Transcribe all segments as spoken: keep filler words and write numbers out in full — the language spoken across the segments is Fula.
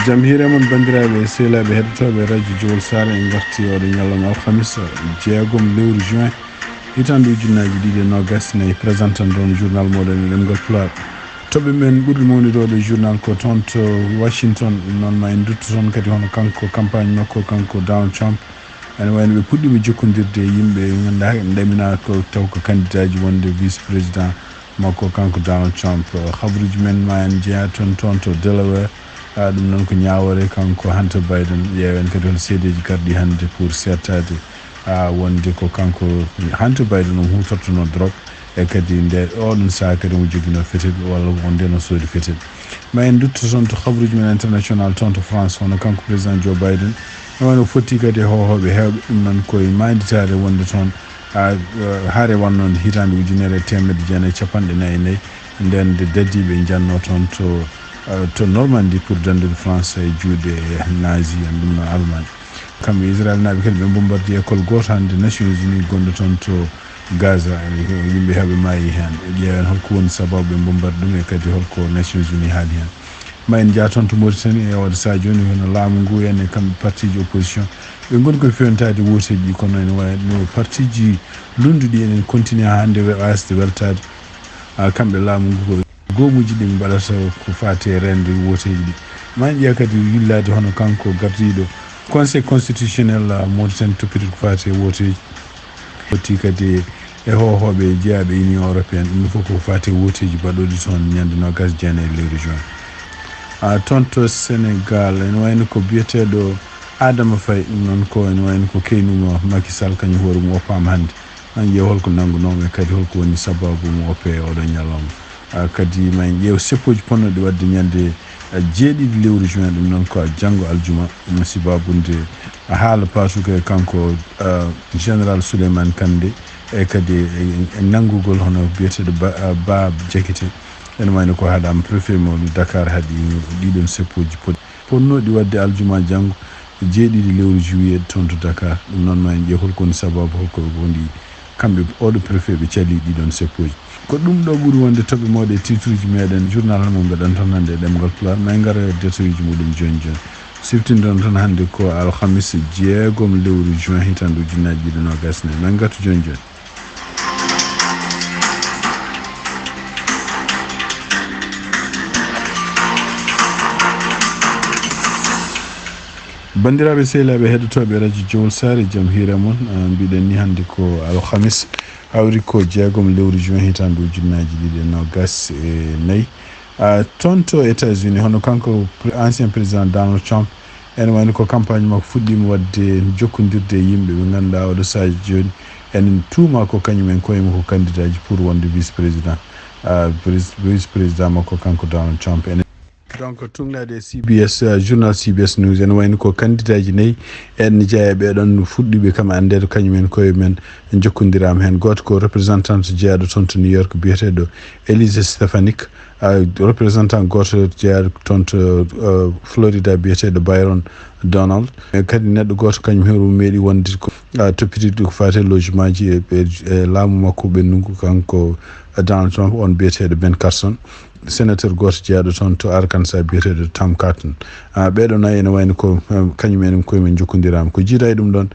Jam hiire mon, banndiraaɓe e sehilaaɓe heɗotooɓe radio Jowol Saare. En ngarti oɗo ñalawma alhamis, jeegom lewru juin, hitaande ujunnaaji ɗiɗi e noogas e nayi. Présentant ɗon journal mooɗon e ɗemngal Pulaar. Toɓɓe men ɓurɗe mawnude oɗo journal ko toon to Washington, noon ma en ndutto toon kadi hono kanko campagne makko, kanko Donald Trump. Ene wayno ɓe puɗɗiima jokkondirde e yimɓe ɓe ngannduɗaa en ɗaminaa ko taw ko candidat ji wonde vice président makko kanko Donald Trump. Habaruuji men ma en njeyaa toon, toon to Delaware. Ah, ɗum noon ko ñaawoore kanko Hunter Biden. Ƴeewen kadi hol seedeeji garɗi hannde pour seettaade, ah, wonde ko kanko Hunter Biden o huutortonoo drogue, e kadi nde oɗon sahaa kadi omo joginoo fetel walla ko o ndeno soodi fetel. Ma en ndutto toon to habaruuji men international toon to France, hono kanko président Joe Biden. E wano fotti kadi e hoohooɓe heewɓe, ɗum noon koye maanditaare wonde toon, ah, eh, hare wannoonde hitaande ujunere e teemedde jeenayi e capanɗe nayi e nayi, nden nde dadiiɓe njannoo toon to, eh, to Normandie pour danndude France e juuɗe nazi en, ɗum noon Allemagne. Kamɓe Israel naaɓe kadi ɓe bombardii école gooto hannde Nations Unies gonɗo toon to Gaza, yimɓe heewɓe maayi heen. Ƴeewen holko woni sababu ɓe bombardi ɗum e kadi holko Nations Unies haali heen. Ma en njaa toon to Mauritanie e oɗo sahaa jooni, hono laamu ngu en e kamɓe partiiji opposition. Ɓe ngoni koye fewntaade wooteeji ɗi, kono ene wayi no partiiji lunnduɗi enen continue haa hannde we-, waasde weltaade. Ah, kamɓe laamu ngu ko goomuuji ɗi ɓe mbaɗata ko faati e reende wooteeji ɗi. Ma en ƴeew kadi yillaade hono kanko gardiiɗo Conseil constitutionnel, ah, Mauritanie toppitoo ko faati e wooteeji. Fotti kadi e hoohooɓe jeyaaɓe Union européenne, ɗum fof ko faati e wooteeji baɗooɗi toon ñande noogas e jeenayi lewru juin. Ah, toon to Sénégal, ene wayno ko biyeteeɗo Adama Faye, ɗum noon ko ene wayno ko keynuuma Macky Sall, kañum hoore mum woppaama hannde. Ma en ƴeew holko nanngunoo mo e kadi holko woni sababu mo woppee oɗo ñalawma. Ah, kadi ma en ƴeew seppooji potnooɗi waɗde ñande, ah, jeeɗiɗi lewru juin, ɗum noon ko janngo aljuma, ɗum sababude haala paatuka e kanko, ah, général Souleymane Kandé, e kadi e, e nanngugol hono biyeteeɗo Ba, ah, Ba Diakité. Ene wayno ko haɗaama préfet mo Dakar haɗi ɗiɗon seppooji pot-, potnooɗi waɗde aljuma janngo, jeeɗiɗi lewru juillet toon to Dakar. Ɗum noon ma en ƴeew holko woni sababu, holko woni kamɓe oɗo préfet ɓe calii ɗiɗon seppooji. Ko ɗum ɗo ɓuri wonde toɓɓe mawɗe e titre uji meɗen journal mo mbeɗen toon hannde e ɗemngal Pulaar. Ma en ngar e détail uji muɗum jooni jooni. Siftinɗon toon hannde ko alhamis jeegom lewru juin hitaande ujunnaaji ɗiɗi noogas e nayi. Ma en ngartu jooni jooni. Banndiraaɓe sehilaaɓe heɗotooɓe radio Jowol Saare, jam hiire mon. Ah, mbiɗen ni hannde ko alhamis, hawri ko jeegom lewru juin hitaande ujunnaaji ɗiɗi e noogas e nayi. Ah, toon to États-Unis, hono kanko pre-, ancien président Donald Trump, ene wayno ko campagne makko fuɗɗiima waɗde jokkondirde e yimɓe ɓe ngannduɗaa oɗo sahaa jooni ene tuuma ko kañum en koye mum ko candidat ji pour wonde vice président, ah, pres-, vice président makko kanko Donald Trump. Ene donc, tuugnaade e C B S, ah, journal C B S News, ene wayno ko candidat ji nayi en jeyaa e ɓeɗon fuɗɗiiɓe kam anndeede kañum en koye men jokkondiraama heen. Gooto ko représentant jeyaaɗo toon to New York biyeteeɗo Elise Stefanik, ah, représentant gooto jeyaaɗo toon to, ah, Florida biyeteeɗo Byron Donald. E kadi neɗɗo gooto kañum heen o meeɗi wonde ko, ah, toppitiiɗo ko faati e logement ji e, e, e laamu makko ɓennungu kanko, ah, Donald Trump, on biyeteeɗo Ben Carson. Sénateur gooto jeyaaɗo toon to Arkansas biyeteeɗo Tom Cotton. Ah, ɓeeɗo nayi ene wayno ko, eh, kañum en koye men jokkondiraama. Ko jiidaa e ɗum ɗoon.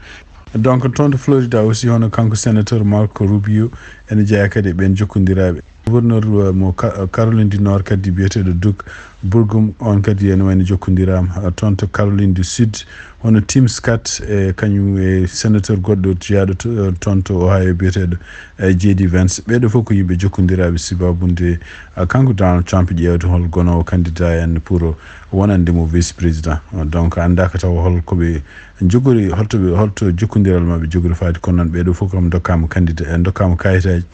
Donc, toon to Florida aussi, hono kanko sénateur Marco Rubio, ene jeyaa kadi e ɓeen jokkondiraaɓe. Gouverneur, eh, mo Ca-, Caroline du Nord kadi biyeteeɗo Doug Burgum, on kadi ene wayno jokkondiraama. Ah, toon to Caroline du Sud, hono Tim Scott, e kañum e sénateur goɗɗo jeyaaɗo to, toon to Ohio biyeteeɗo, e J D Vance. Ɓeeɗo fof ko yimɓe jokkondiraaɓe sababude, ah, kanko Donald Trump ƴeewde hol gonoowo candidat en pour wonande mo vice président. Donc, anndaaka taw hol ko ɓe jogori, holto ɓe, holto jokkondiral maɓɓe jogori faade, kono noon ɓeeɗo fof kam ndokkaama candidat, e ndokkaama kayitaaji,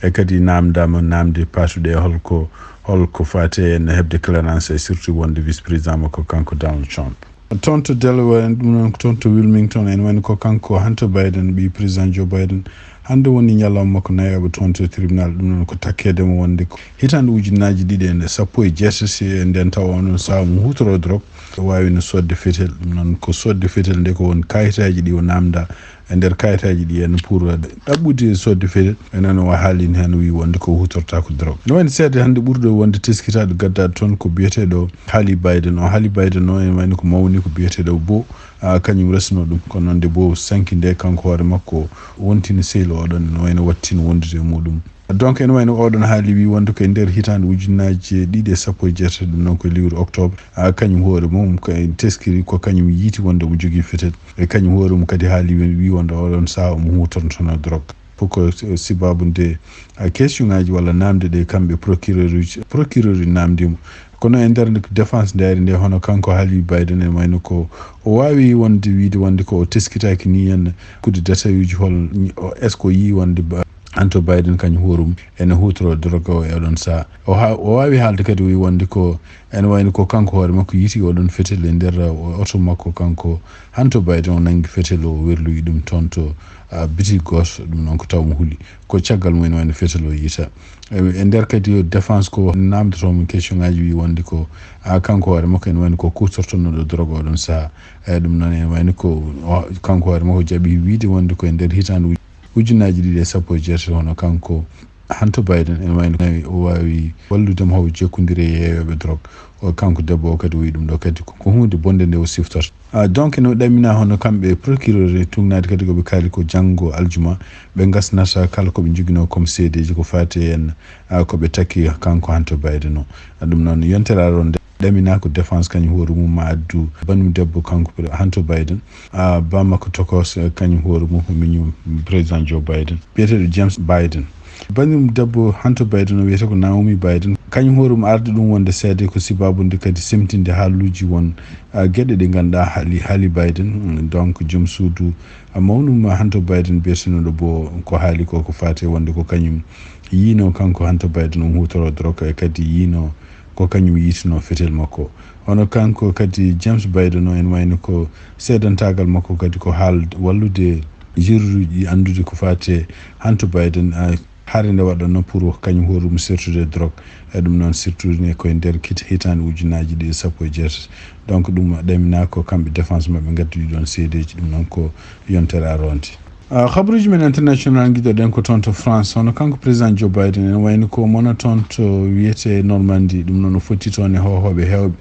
e kadi naamndaama naamnde paatuɗe hol ko, hol ko faati e heɓde clearance, e surtout wonde vice président makko kanko Donald Trump. Toon to Delaware, en ɗum noon ko toon to Wilmington, en woni ko kanko Hunter Biden, ɓii président Joe Biden. Hannde woni ñalawma makko nayaɓo toon to tribunal, ɗum noon ko takkeede mo wonde ko hitaande ujunnaaji ɗiɗi e sappo e jeetati, e nden tawa onon sahaa mo huutoroo drogue. Ko waawi no soodde fetel, ɗum noon ko soodde fetel nde ko won kayitaaji ɗi o naamnda. E nder kayitaaji ɗi en pour ɗaɓɓude soodde fetel, enen o haalin heen wi wonde ko hutortaako drogue. No wayno seede hannde ɓurɗo wonde teskitaaɗo gaddaɗo toon ko biyeteeɗo Haali Bayden o. Haali Bayden o ene wayno ko mawni ko biyeteeɗo Bo, a, kañum resno ɗum. Kono noon nde Bo sanki nde kanko hoore makko wontini sehil oɗon, ene wayno wattin wondude e muɗum. Donc ene wayno oɗon haali wi wonde ko e nder hitaande ujunnaaji ɗiɗi e sappo e jeetati, ɗum noon ko e lewru octobre, a, kañum hoore mum ko en teskiri ko kañum yiiti wonde omo jogii fetel. E kañum hoore mum kadi haali wi wonde oɗon sahaa omo huutortono drogue. Fof ko sibaabu nde, a, question ngaji walla namde ɗe kamɓe procureur uji, procureur uji namdimo. Kono e nder défense nde ari nde, hono kanko Haali Bayden ene wayno ko o waawi wonde wiide wonde ko o teskitaaki ni en kudde détail uji hol, est-ce que o yii wonde ba-, Hunter Biden kañum hoore mum ene huutoro drogue o e oɗon sahaa. O ha-, o waawi haalde kadi o wi wonde ko ene wayno ko kanko hoore makko yiiti oɗon fetel e nder, uh, oto makko kanko Hunter Biden, o nanngi fetel o werloyi ɗum toon to, uh, bitik gooto, ɗum noon ko taw mo huli. Ko caggal mum ene wayno fetel o yiita. E, e nder kadi o défense ko namdoto mo question ngaji wi wonde ko, a, kanko hoore makko ene wayno ko kuutortonnoɗo drogue oɗon sahaa. E ɗum noon ene wayno ko o, kanko hoore makko jaɓi wiide wonde ko e nder hitaande uj-, ujunnaaji ɗiɗi e sappo e jeetati hono kanko Hunter Biden ene wayno o waawi wallude mo haw jokkondire e yeeyooɓe drogue. O kanko debbo o kadi o wi ɗum ɗo kadi ko, ko huunde bonde nde o siftorta. A, donc no ɗamina hono kamɓe procureur e tugnaade kadi ko ɓe kaali ko janngo aljuma ɓe ngasnata kala ko ɓe njoginoo comme seedeeji ko faati e en, a, ko ɓe takki kanko Hunter Biden o. A, ɗum noon yontere aroore nde ɗamina ko défense kañum hoore mum ma addu banum debbo kanko Hunter Biden, a, ba makko tokos, eh, kañum hoore mum ko miñum président Joe Biden, biyeteeɗo James Biden. Banum debbo Hunter Biden o wiyete ko Naomi Biden. Kañum hoore mum arde ɗum wonde seede ko sibaabu nde kadi semtinde haaluuji won, a, geɗe ɗe ngannduɗaa haali, haali Biden. Mm, donc joom suudu, a, mawnum Hunter Biden biyeteeɗo bo ko haali ko, ko faati e wonde ko kañum yiino kanko Hunter Biden omo huutoro drogue e kadi yiino ko kañum yiitino fetel makko. Hono kanko kadi James Biden o ene wayno ko seedantaagal makko kadi ko haal wallude juruuji anndude ko faati e Hunter Biden, a, hare nde waɗanno pour kañum hoore mum sertude drogue. E ɗum noon surtout ne koye nder kit-, hitaande ujunnaaji ɗiɗi sappo e jeetati. Donc ɗum ɗamina ko kamɓe défense maɓɓe ngaddi ɗi ɗoon seedeeji, ɗum noon ko yontere aroonde. Ah, habaruuji men international ngiɗoɗen ko toon to France. Hono kanko président Joe Biden ene wayno ko mona toon to wiyete Normandie, ɗum noon o fotti toon e hoohooɓe heewɓe.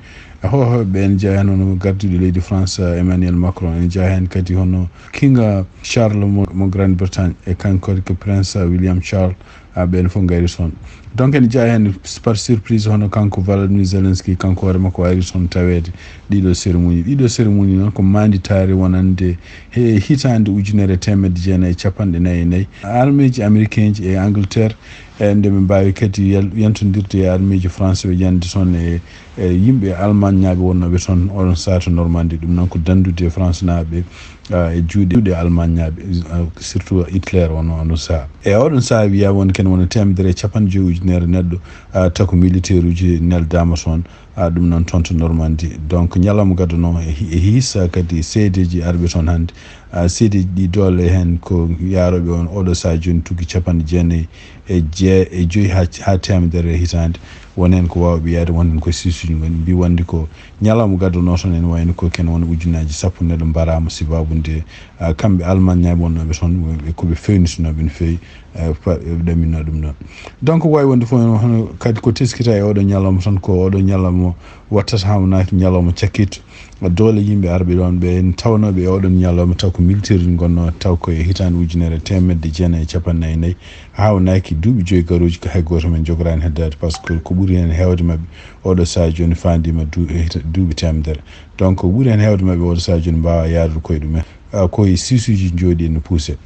E hoohooɓe ɓe ene jeyaa heen hono gardiiɗo leydi France, ah, Emmanuel Macron, ene jeyaa heen kadi hono King, ah, Charles mo, mo Grande-Bretagne, e kanko kadi ko Prince, ah, William Charles, ah, ɓeen fof ngari toon. Donc ene jeyaa heen par surprise hono kanko Volodymyr Zelensky, kanko hoore makko ari toon taweede ɗiɗo cérémonie. Ɗiɗo cérémonie noon ko maanditaare wonande he hitaande ujunere e teemedde jeenayi e capanɗe nayi e nayi. Armeeji américain ji e Angleterre, e nde ɓe mbaawi kadi yal-, yantondirde e armeeji France ɓe jande toon e, e yimɓe Almaañnaaɓe wonnooɓe toon oɗon sahaa to Normandie. Ɗum noon ko danndude e France naaɓe, ah, e juuɗe, juuɗe Almaañnaaɓe, ah, surtout Hitler on, on sahaa. E oɗon sahaa wiyaa won ken wona teemedere e capanɗe joyi ujunere neɗɗo, ah, taw ko militaire uji neldaama toon, ah, ɗum noon toon to Normandie. Donc ñalawma gadano e hi-, e hiisa kadi seedeeji arɓe toon hannde. Ah, seedeeji ɗi doole heen ko yaarooɓe on oɗo sahaa jooni tuggi capanɗe jeenayi e jee-, e joyi haa, haa teemedere e hitaande. Won heen ko waawɓe yaade, won heen ko siisuji ngoni. Mbi wonde ko ñalawma gadano toon ene wayno ko ken wona ujunnaaji sappo neɗɗo mbaraama sibaabu nde, ah, kamɓe Almaañnaaɓe wonnooɓe toon, ɓe ko ɓe fewnitinooɓe no feewi, eh, fa-, ɓe ɗaminno ɗum ɗon. Donc waawi wonde fof hono kadi ko teskita e oɗo ñalawma tan ko oɗo ñalawma wattata hawnaaki ñalawma cakkitto. Doole yimɓe arɓe ɗoon ɓe en tawnooɓe e oɗon ñalawma taw ko militaire ngonnoo taw ko e hitaande ujunere e teemedde jeenayi e capanɗe nayi e nayi. Hawnaaki duuɓi joyi garooji ko hay gooto men jogoraani heddaade par ce que ko ɓuri heen heewde maɓɓe oɗo sahaa jooni faandiima du-, e hita-, duuɓi teemedere. Donc ko ɓuri heen heewde maɓɓe oɗo sahaa jooni mbaawa yaarude koye ɗumen. Ah, ko e siisuji njooɗi ene puuse.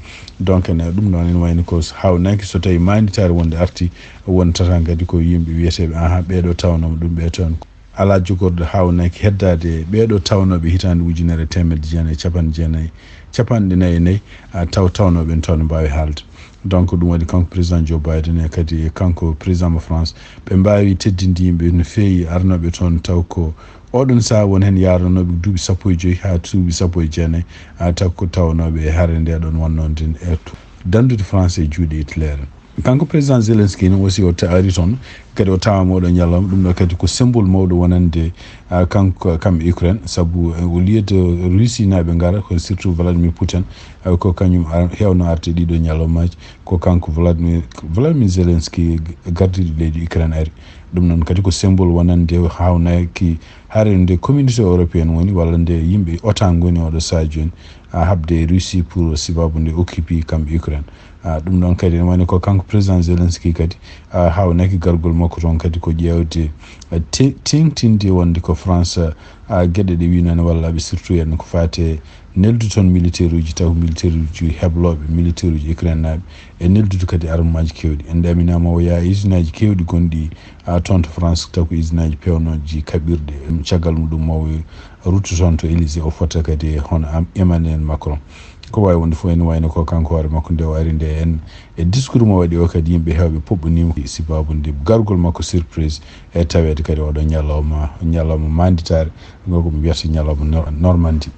Donc ene ɗum noon ene wayno ko hawnaaki so tawi maanditaare wonde arti won tatan kadi ko yimɓe wiyeteeɓe aha ɓeeɗo tawnooma ɗum ɓe toon. Alaa jogorɗo hawnaaki heddaade e ɓeeɗo tawnooɓe hitaande ujunere e teemedde jeenayi e capanɗe jeenayi, capanɗe nayi e nayi, ah, taw tawnooɓe en toon mbaawi haalde. Donc ɗum waɗi kanko président Joe Biden e kadi kanko président mo France ɓe mbaawi teddinde yimɓe no feewi arnooɓe toon taw ko oɗon sahaa won heen yaaranooɓe duuɓi sappo e joyi haa duuɓi sappo e jeenayi, ah, taw ko tawnooɓe e hare nde ɗoon wonnoo nden e to-, danndude France e juuɗe Hitler. Kanko président Zelensky noon aussi o taari toon, kadi o tawaama oɗo ñalawma. Ɗum ɗo kadi ko symbole mawɗo wonande, ah, kanko, kam Ukraine, sabu, eh, au lieu de Russie naaɓe ngara, ko surtout Vladimir Putin, eh, ko kañum ar-, heewno arde ɗiɗo ñalawmaaji, ko kanko Vladimir, Vladimir Zelensky gardiiɗo leydi Ukraine ari. Ɗum noon kadi ko symbole wonande haawnaaki hare nde communauté européenne woni, walla nde yimɓe otan ngoni oɗo sahaa jooni, a haɓde e Russie pour sibabu nde occupé kam Ukraine. A, ɗum ɗon kadi ene wayno ko kanko président Zelensky kadi, a, haawnaki gargol makko toon kadi ko ƴeewde, a, te-, teeŋtinde wonde ko France, a, geɗe ɗe wino ne walla ɓe surtout en ko faati e neldu toon militaire uji, taw ko militaire uji heblooɓe, militaire uji Ukraine naaɓe, e neldude kadi armaaji keewɗi. En ɗaminaama o yaha e usine aji keewɗi gonɗi, a, toon to France, taw ko usine aji peewnooji kaɓirɗe. Caggal mum ɗum mo o ruttu toon to Élysée, o fota kadi e hono am-, Emmanuel Macron. Ko waawi wonde fof ene wayno ko kanko hoore makko nde o ari nde en e discours mo waɗi o kadi yimɓe heewɓe puɓɓaniima sibabu nde gargol makko surprise e taweede kadi oɗo ñalawma, ñalawma manditaare, ngo ko ɓe mbiyata ñalawma Nor-, Normandie.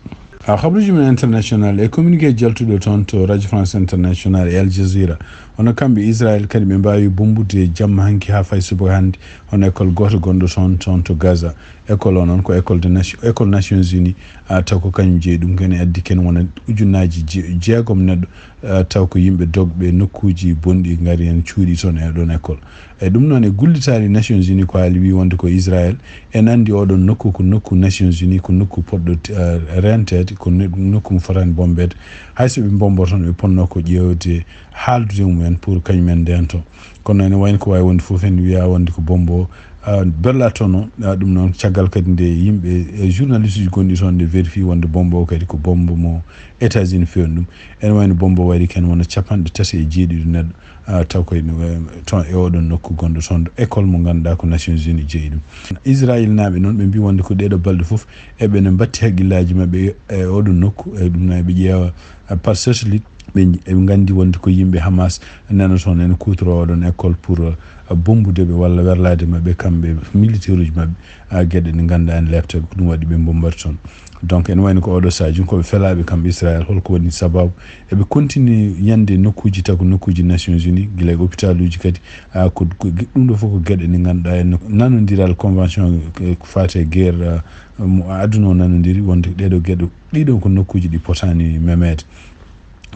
A, habruuji men international e communiqué jaltuɗo toon to Radio France International e Al Jazeera. Hono kamɓe Israël kadi ɓe mbaawi bommbude jamma hanki haa fay subaka hannde, hono école gooto gonɗo toon, toon to Gaza. École o noon ko école de nation, école Nations Unies, a, taw ko kañum jeyi ɗum, kene addi ken wona ujunnaaji je-, jeegom neɗɗo, a, taw ko yimɓe dogɓe nokkuuji bonɗi ngari en cuuɗi toon e ɗoon école. E ɗum noon e gullitaali Nations Unies ko haali wi wonde ko Israël, en anndi oɗon nokku ko nokku Nations Unies, ko nokku poɗɗo, a, renteede, ko ne-, nokku mo fotaani bommbeede. Hay so ɓe mbommbo toon, ɓe potnoo ko ƴeewde haaldude mum en pour kañum en ndento. Kono ene wayno ko waawi wonde fof en wiya wonde ko bommbo, a, berla tono, a, ɗum noon caggal kadi nde yimɓe, e, journaliste uji gonɗi toon nde vérifié wonde bommbo o kadi ko bommbo mo États-Unis fewni ɗum. Ene wayno bommbo waɗi ken wona capanɗe tati e jeeɗiɗo neɗɗo, a, taw koye no, e, toon e oɗon nokku gonɗo toon ɗo école mo ngannduɗaa ko Nations Unies jeyi ɗum. Israël naaɓe noon ɓe mbi wonde ko ɗeɗo balɗe fof eɓe ne mbatti haqqillaaji maɓɓe e oɗon nokku, e ɗum noon eɓe ƴeewa, a, par satellite. Ɓe, ɓe nganndi wonde ko yimɓe Hamas nana toon ene kuutoroo oɗon école pour, uh, bommbude ɓe walla werlaade maɓɓe kamɓe militaire uji maɓɓe, uh, geɗe ɗe ngannduɗaa ene leepta ɓe, ko ɗum waɗi ɓe mbommbata toon. Donc ene wayno ko oɗo sahaa jooni ko ɓe felaaɓe kamɓe Israël, holko woni sababu? Eɓe continue ñande nokkuuji taw ko nokkuuji Nations Unies, gila e hôpital uji kadi, uh, ko, ko ge-, ɗum ɗo fof ko geɗe ɗe ngannduɗaa en nanondiral convention, uh, ko faati e guerre, uh, mo aduna o nanondiri wonde ɗeɗo geɗe, ɗiɗo ko nokkuuji ɗi potaani memeede.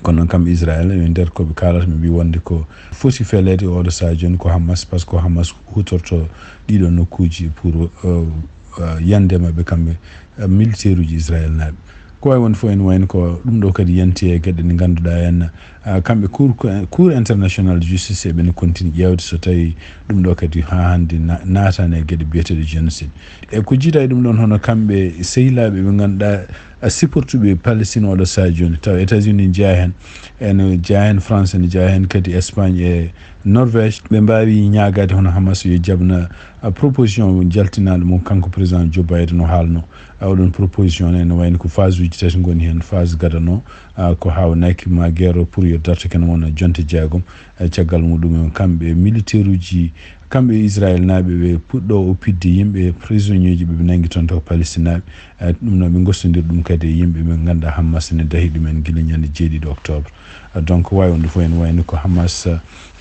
Kono noon kamɓe Israël, e nder ko ɓe kaalata, ɓe mbi wonde ko foti feleede oɗo sahaa jooni ko Hamas, par ce que ko Hamas hutorto ɗiɗo nokkuuji pour, euh, euh, yande maɓɓe kamɓe, euh, militaire uji Israël naaɓe. Ko waawi wonde fof ene wayno ko ɗum ɗo kadi yanti e geɗe ɗe ngannduɗaa en, euh, kamɓe cour, cour international de justice eɓe ne continue ƴeewde so tawi ɗum ɗo kadi haa hannde na-, naataani e geɗe biyeteeɗe génocide. E ko jiida e ɗum ɗon hono kamɓe sehilaaɓe ɓe ngannduɗaa a, supportuɓe Palestine oɗo sahaa jooni, tawa États-Unis ne jeyaa heen, ene jeyaa heen France, ene jeyaa heen kadi Espagne e Norvège. Ɓe mbaawi ñaagaade hono Hamas yo jaɓna, a, proposition jaltinaaɗo mum kanko président Joe Biden o haalno. A, oɗon proposition ne, ne wayno ko phase uji tati ngoni heen, phase gadano, a, ko haawnaaki ma guerre o pour yo darto kene wona jonte jeegom. E caggal muɗum en, kamɓe militaire uji, kamɓe Israël naaɓe ɓe puɗɗo o pidde yimɓe prisonnier ji ɓe ɓe nangi toon taw Palestine naaɓe. E ɗum noon ɓe gostodiri ɗum kadi e yimɓe ɓe ngannduɗaa Hamas ne dahi ɗumen gila ñande jeeɗiɗo octobre. E donc waawi wonde fof ene wayno ko Hamas,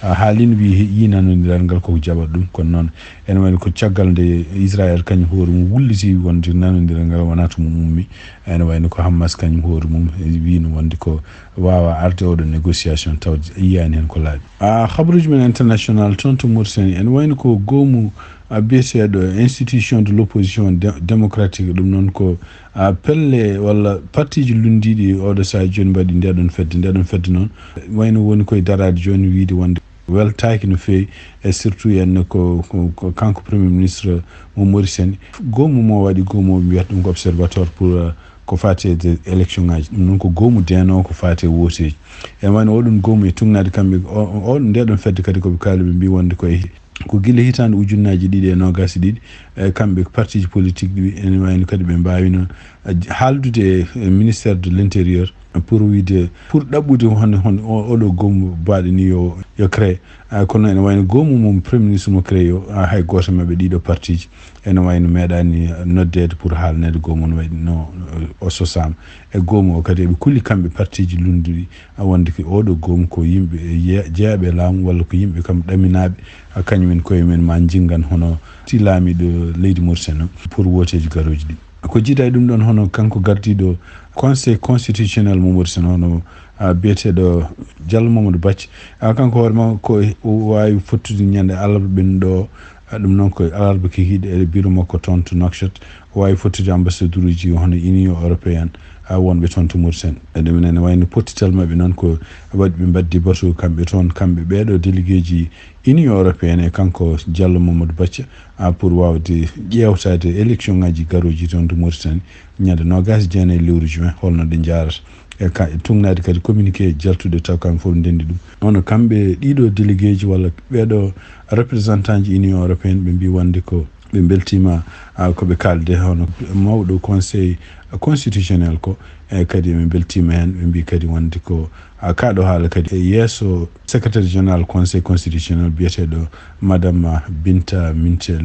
a, haalino wi he-, yii nanondiral ngal koko jaɓat ɗum, kono noon ene wayno ko caggal nde Israël kañum hoore mum wulliti wonde nanondiral ngal wonaa to mum ummi. Ene wayno ko Hamas kañum hoore mum wiino wonde ko waawa arde oɗo négociation taw yiyaani heen ko laaɓi. A, habaruuji men international toon to Mauritanie, ene wayno ko goomu, a, biyeteeɗo institution de l'opposition dé-, démocratique, ɗum noon ko, a, pelle walla partiiji lunndiiɗi oɗo sahaa jooni mbaɗi ndeɗon fedde. Ndeɗon fedde noon wayno woni koye daraade jooni wiide wonde weltaaki no feewi, e surtout en ko, ko, ko kanko premier ministre mo Mauritanie. Goomu mo waɗi, goomu o mbiyata ɗum ko observateur pour, euh, ko faati e élection ngaji. Ɗum noon ko goomu deenoowo ko faati e wooteeji. Ene wayno oɗon goomu e tugnaade kamɓe, o, o, o, ndeɗon fedde kadi ko ɓe kaali, ɓe mbi wonde ko e, ko gila hitaande ujunnaaji ɗiɗi e noogaas e ɗiɗi, e kamɓe partiiji politique ɗi, ene wayno kadi ɓe mbaawino, eh, haaldude e, e ministère de l'intérieur pour wiide, pour ɗaɓɓude hon, hon, o, oɗo goomu baaɗo ni yo, yo créé. Ah, kono ene wayno goomu mum premier ministre mo créé o, ah, hay gooto maɓɓe ɗiɗo parti ji ene wayno meeɗani noddeede pour haalneede goomu no wayi no o sosaama. E goomu o kadi eɓe kuli kamɓe parti ji lunnduɗi, ah, wonde ko oɗo goomu ko yimɓe ye-, jeyaɓe e laamu walla ko yimɓe kam ɗaminaaɓe, ah, kañum en koye men ma njingan hono ti laamiiɗo leydi Mauritanie o pour wooteeji garooji ɗi. Ko jiida e ɗum ɗon hono kanko gardiiɗo Conseil constitutionnel mo Mauritanie hono, ah, biyeteeɗo Diallo Mamadou Bathie. Ah, kanko hoore ma ko o waawi fottude ñande alarba ɓennuɗo o. Ah, ɗum noon ko alarba kikiiɗe e bureau makko toon to Nouakchott. O waawi fottude ambassadeur uji hono Union européenne, ah, wonɓe toon to Mauritanie. E ɗum ene wayno pottital maɓɓe noon ko waɗi ɓe mbaddi batu kamɓe toon, kamɓe ɓeeɗo délégué ji Union européenne e kanko Diallo Mamadou Bathie, ah, pour waawde ƴeewtaade élection ngaji garooji toon to Mauritanie, ñande noogaas e jeenayi lewru juin, holno ɗe njaarata. E ka, e tugnaade kadi communiqué jaltuɗo taw kamɓe fof ndenndi ɗum. Hono kamɓe ɗiɗo délégué ji walla ɓeeɗo représentant ji Union européenne ɓe mbii wonde ko ɓe mbeltiima, ah, ko ɓe kaalde hono mawɗo Conseil constitutionnel ko, e kadi ɓe mbeltiima heen, ɓe mbii kadi wonde ko, ah, kaaɗo haala kadi e yeeso secrétaire général Conseil constitutionnel biyeteeɗo Madame Binta Mintel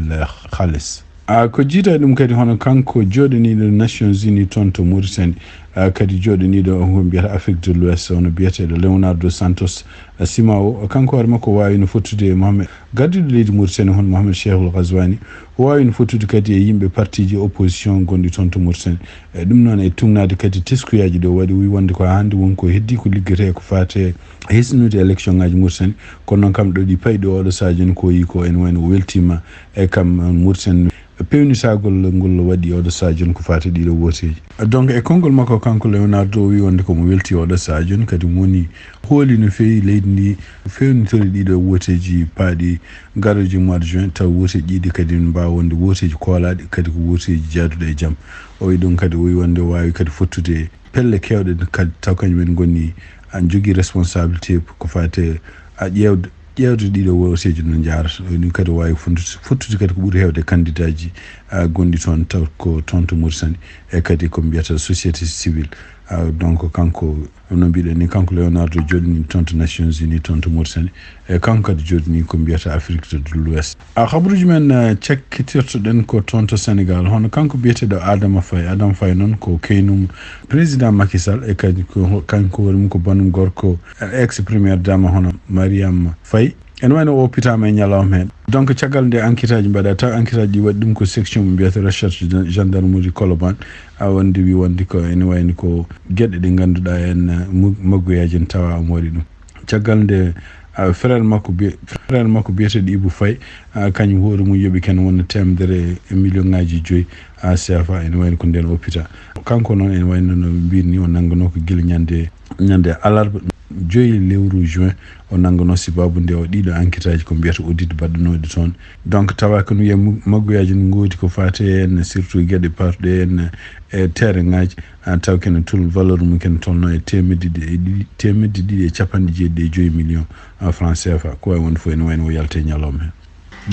Khalis. Ah, ko jiida e ɗum kadi hono kanko jooɗaniiɗo Nations Unies toon to Mauritanie, ah, kadi jooɗaniiɗo ko mbiyata Afrique de l'Ouest, hono biyeteeɗo Leonardo Santos, ah, Simao, kanko hoore makko waawi no fottude e Mohamed, gardiiɗo leydi Mauritanie hono Mohamed Cheikhul Ghazouani, o waawi no fottude kadi e yimɓe parti ji opposition gonɗi toon to Mauritanie. E ɗum noon e tugnaade kadi teskuyaaji ɗi o waɗi, o wii wonde ko haa hannde won ko heddii ko liggetee ko faati e hisnude élection ngaji Mauritanie. Kono noon kam ɗo ɗi payi ɗo oɗo sahaa jooni ko o yii ko ene wayno o weltiima e kam Mauritanie peewnitagol ngol waɗi oɗo sahaa jooni ko faati ɗiɗo wooteeji. Donc e konngol makko kanko Leonardo o wii wonde ko mo weltii oɗo sahaa jooni kadi mo woni hooli no feewi leydi ndi feewnitori ɗiɗo wooteeji paaɗi garooji mois de juin taw wooteeji ɗiɗi kadi mbaawa wonde wooteeji koolaaɗi kadi ko wooteeji jaaduɗo e jam. O wii ɗum kadi o wii wonde o waawi kadi fottude pelle keewɗe kadi taw kañum en ngoni an jogii responsabilité ko faati a ƴeewde ƴeewde ɗiɗo wooteeji no njaarata. O wii ɗum kadi o waawi fottude, fottude kadi ko ɓuri heewde candidat ji, ah, gonɗi toon taw ko toon to Mauritanie e kadi ko mbiyata société civile. Ah, donc kanko no mbiɗen ni kanko Leonardo jooɗini toon to Nations Unies toon to Mauritanie e kanko kadi jooɗini ko mbiyata Afrique de l'Ouest. A habaruuji men, eh, cakkitirtoɗen ko toon to Sénégal hono kanko biyeteeɗo Adama Faye. Adama Faye noon ko kañum président Macky Sall e kadi ko kanko hoore mum ko banum gorko, eh, ex première dame hono Mariam Faye. Ene wayno o oppitaama e ñalawma heen. Donc caggal nde enquête aji mbaɗa taw enquête aji ɗi waɗi ɗum ko section mo mbiyata recherche gen-, gendarmerie Colobane, a wonde wi wonde ko ene wayni ko geɗe ɗe ngannduɗaa en, eh, mu-, maggoyaaji en tawa omo waɗi ɗum. Caggal nde, ah, frère makko biye-, frère makko biyeteeɗo Ibou Faye, ah, kañum hoore mum yoɓi ken wona teemedere e million ngaji joyi, ah, C F A ene wayno ko nden oppita. Kanko noon ene wayno no mbirni o nanngano ko gila ñande, ñande alarba joyi lewru juin o nanngano sababu nde o ɗiɗo enquête aji ko mbiyata audit baɗɗanooɗi toon. Donc tawa ko no wiya mu-, maggoyaaji no ngoodi ko faate en surtout geɗe parɗe en e terrain ngaji. Ah, taw kene tul valeur mum kene tolno e teemedde ɗiɗi e ɗiɗi, teemedde ɗiɗi e capanɗe jeeɗiɗi e joyi million, ah, franc C F A. Ko wawi wonde fof ene wayno o yalta e ñalawma heen.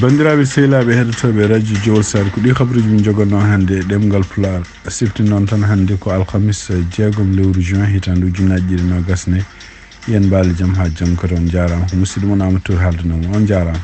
Banndiraaɓe sehilaaɓe heɗotooɓe radio Jowol Sare, ko ɗi habaruuji min njogannoo hannde e ɗemngal Pulaar. Sifti noon tan hannde ko alhamis jeegom lewru juin hitaande ujunnaaji ɗiɗi noogas nayi. Yen mbaali jam haa janngo kadi on njaaraama. Ko musidɗo mon Amadou Touré haaldanoo mo. On njaaraama.